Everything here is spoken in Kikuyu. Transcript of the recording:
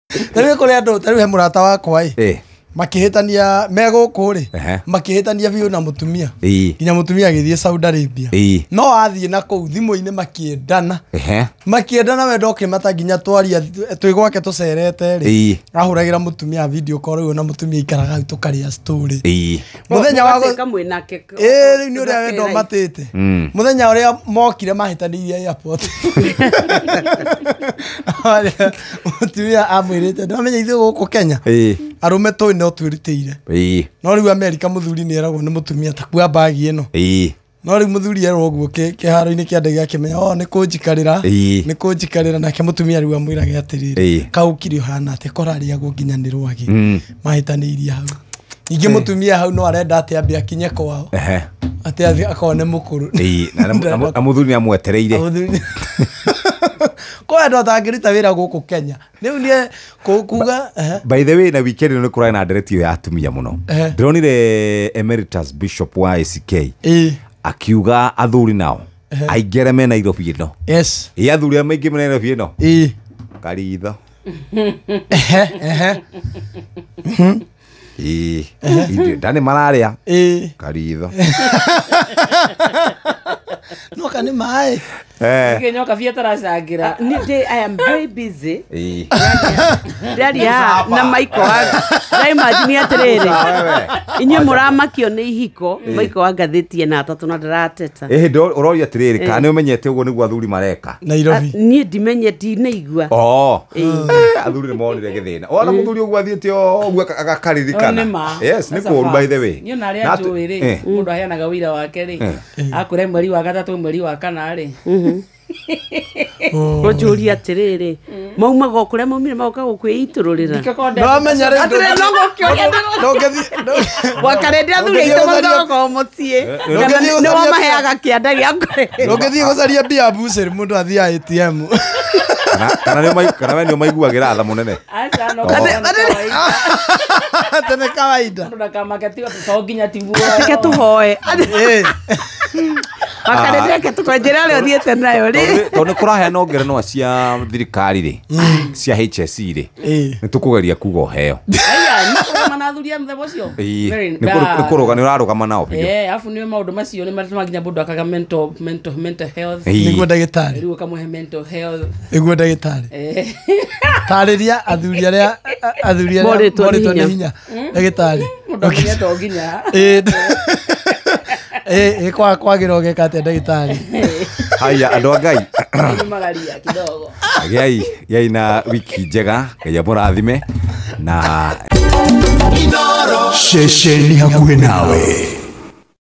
Tarĩu kũrĩ andũ, tarĩu he mũrata wakwa ĩ, makĩhĩtania me gũkũ rĩ, makĩhĩtania biũ na mũtumia, nginya mũtumia agĩthiĩ Saudi Arabia. No athiĩ na kũu thimũ-inĩ makĩendana, makĩendana wendo ũkĩmata nginya twaria twĩ gwake tũcerete rĩ, ahũragĩra mũtumia video call rĩu, na mũtumia ikaraga hau tũkarĩa story. Mũthenya wa rĩu nĩ ũrĩa wendo matĩte. Mũthenya ũrĩa mokire mahĩtanĩirie airport, mũtumia amwĩrĩte, ndamenya ithuĩ gũkũ Kenya arũme tũĩ no twĩrutĩire, no rĩu Amerika mũthuri nĩ eragwo nĩ mũtumia ta kua bagi ĩno. No rĩu mũthuri erwo ũguo kĩharo-inĩ kĩa ndege akĩmenya, oh, nĩ kũnjikarĩra, nĩ kũnjikarĩra. Nake mũtumia rĩu amwĩrage atĩrĩrĩ, kaũkire ũhana atĩa, korarĩagwo nginya nĩ rwagĩ. Mahĩtanĩirie hau. Ningĩ mũtumia hau no arenda atĩ ambe akinye kwao, atĩ athiĩ akone mũkũrũ. Na mũthuri nĩ amwetereire. Kwa andũ atangĩruta wĩra gũkũ Kenya rĩu nĩ kuga. By the way, na weekend ĩno nĩ kũrarĩ na ndereti ĩyo ya atumia mũno. Ndĩronire emeritus bishop wa ACK akiuga athuri nao aingĩ arĩa me Nairobi ĩno, ĩ athuri arĩa maingĩ me Nairobi ĩno, karitho. Ĩ ndanĩ mararĩa karitho. Noka nĩ maĩ. Nyoka biacara cangira. I am very busy. Ndaria na Michael wa ndaimagine atiriri, inyuĩ mũramakio nĩ ihiko, Michael wa ngathĩti ena atatũ na ndarateta. Ĩhĩ ũroria atĩrĩrĩ, kana nĩ ũmenyete ũguo nĩguo athuri mareka Nairobi? Niĩ ndimenye, ndinaigua. Athuri nĩ monire gĩthĩna. Ona mũthuri ũguo athiĩte ũguo agakaririkana. Yes, nĩ kũũru by the way. Niĩ ona arĩa njũĩ rĩ, mũndũ aheanaga wĩira wake rĩ, akũre mweri wa gatatũ, mweri wa kana rĩ. Ngũnjũria atĩrĩrĩ, maumaga o kũrĩa maumire magoka gũkwĩitũrũrĩra. Ndamenya rĩu Wakarende athuri aitũ magoka o mũciĩ. Nĩo maheaga kĩanda gĩa kũrĩa. Ndũngĩthiĩ gũcaria mbia bucĩrĩ, mũndũ athiaga ATM. Kana we nĩ ũmaiguagĩra tha mũnene? Aca, no tene kawaida. Mũndũ ndakamake to nginya ti muoyo. Reke tũhoe. Wakarende reke tũkoe njĩra ĩrĩa ũthiĩte nayo rĩ. Tondũ nĩ kũraheanwo ngerenwa cia thirikari rĩ, cia HSE rĩ, nĩ tũkũgeria kuga ũheo. Aya, nĩ kũrũgama na athuri a mũthemba ũcio? Nĩ kũrũga, nĩ ũrarũgama nao biũ. Arabu nĩ maũndũ macio nĩ matũmaga nginya mũndũ akaga mental health. Nĩguo ndagĩtarĩ. Rĩu ũkamũhe mental health. Nĩguo ndagĩtarĩ. Tarĩria athuri arĩa Morĩtwo morĩtwo nĩ hinya. Ndagĩtarĩ. Mũndũ amenya to nginya. Kwa kwagĩra ũgeka atĩa ndagĩtarĩ? Haya andũ a Ngai. Magaria kidogo. Gĩai na wiki njega, Ngai amũrathime na Ceceni hakuhĩ nawe.